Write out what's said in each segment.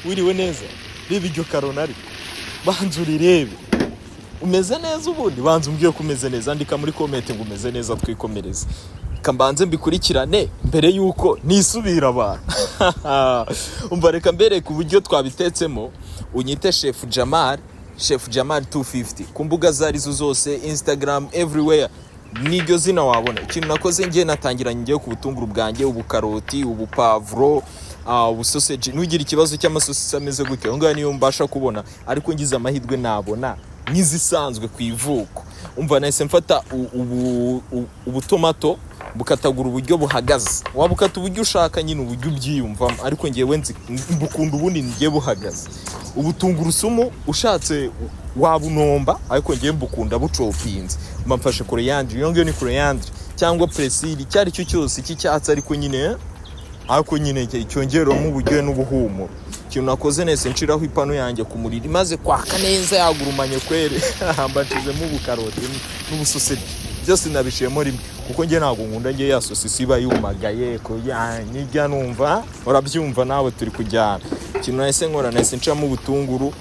Wiriwe neza. Reba iryo karoni, ariko banza urirebe. Umeze neza ubundi? Banza umbwiye ko umeze neza. Andika muri comment ngo umeze neza, twikomereze. Reka mbanze mbikurikirane mbere yuko nisubira abantu. Umva, reka mbereke uburyo twabitetsemo. Unyite Chef Jamal, Chef Jamal 250 ku mbuga izo arizo zose, Instagram, everywhere niryo zina wabona. Ikintu nakoze ngiye natangiranye ngiye ku butunguru bwanjye, ubukaroti, ubupavuro, ubusoseji. Ntugire ikibazo cy'amasosisi ameze gutyo, aho ngaho niyo mbasha kubona, ariko ngize amahirwe nabona nk'izisanzwe ku ivuko. Umva, nahise mfata ubutomato, bukatagura uburyo buhagaze. Waba ukata uburyo ushaka nyine, uburyo ubyiyumvamo, ariko ngewe nzi mbukunda ubundi ngiye buhagaze. Ubutungurusumu ushatse wabunomba, ariko ngewe mbukunda bucopinze. Mba mfashe coriandre, iyo ngiyo ni coriandre cyangwa persil, icyo ari cyo cyose cy'icyatsi, ariko nyine cyongeramo uburyohe n'ubuhumuro. Ikintu nakoze, nese nshiraho ipanu yanjye ku muriro, imaze kwaka neza yagurumanye kwere, mba nshizemo ubukaroti n'ubusoseji, byose nabishiyemo rimwe, kuko njye ntabwo nkunda njye ya sosisi iba yumagaye ko ya nijya numva. Urabyumva nawe, turi kujyana. Ikintu nahise nkora, nahise nshiramo ubutunguru,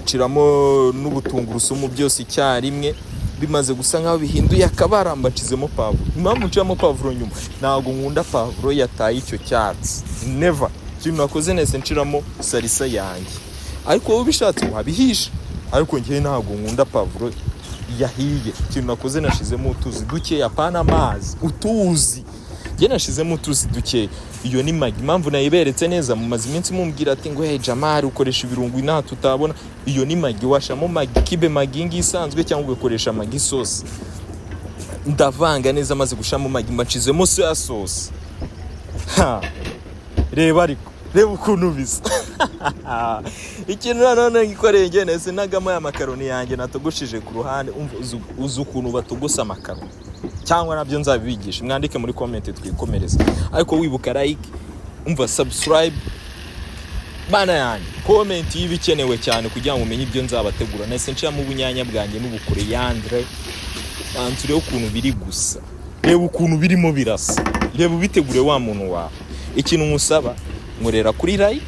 nshiramo n'ubutungurusumu, byose icyarimwe. Bimaze gusa nkaho bihinduye akabara, mba nshizemo pavuro. Impamvu nshiramo pavuro nyuma, ntabwo nkunda pavuro yataye icyo cyatsi, never. Ikintu nakoze, nahise nshiramo salsa yanjye, ariko wowe ubishatse wabihisha, ariko njyewe ntabwo nkunda pavuro yahiye. Ikintu nakoze, nashizemo utuzi dukeya, apana amazi, utuzi. Njye nashizemo utuzi dukeya. Iyo ni Maggi. Impamvu nayiberetse neza, mumaze iminsi mumbwira ati ngo: "Hey Jamari, ukoresha ibirungo inaha tutabona." Iyo ni Maggi. Washamo Maggi cube, Maggi ngiyi isanzwe, cyangwa ugakoresha Maggi sauce. Ndavanga neza, maze gushamo Maggi, mba nshizemo soya sauce. Ha, reba, ariko reba ukuntu bisa. Ikintu nanone ngikoreye njye, nahise nagamo ya makaroni yanjye natogosheje ku ruhande. Umva, uzi ukuntu batogosa amakaroni, cyangwa nabyo nzabibigisha? Mwandike muri comment, twikomereze. Ariko wibuka like, umva, subscribe bana yanjye, comment iba ikenewe cyane kugira ngo umenye ibyo nzabategura. Nahise nshiramo ubunyanya bwanjye n'ubucoriandre. Banza urebe ukuntu biri gusa, reba ukuntu birimo birasa, reba. Ubitegure wa muntu wawe. Ikintu nkusaba, nkorera kuri like,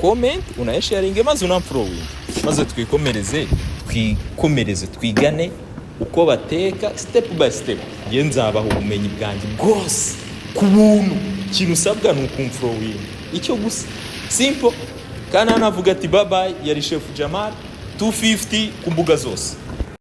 comment, unayisharinge, maze unamfollowinge, maze twikomereze, twikomereze, twigane uko bateka step by step. Njye nzabaha ubumenyi bwanjye bwose ku buntu. Ikintu usabwa ni ukumfollowinga, icyo gusa, simple. Kandi hano avuga ati: "Bye bye." Yari Chef Jamal 250 ku mbuga zose.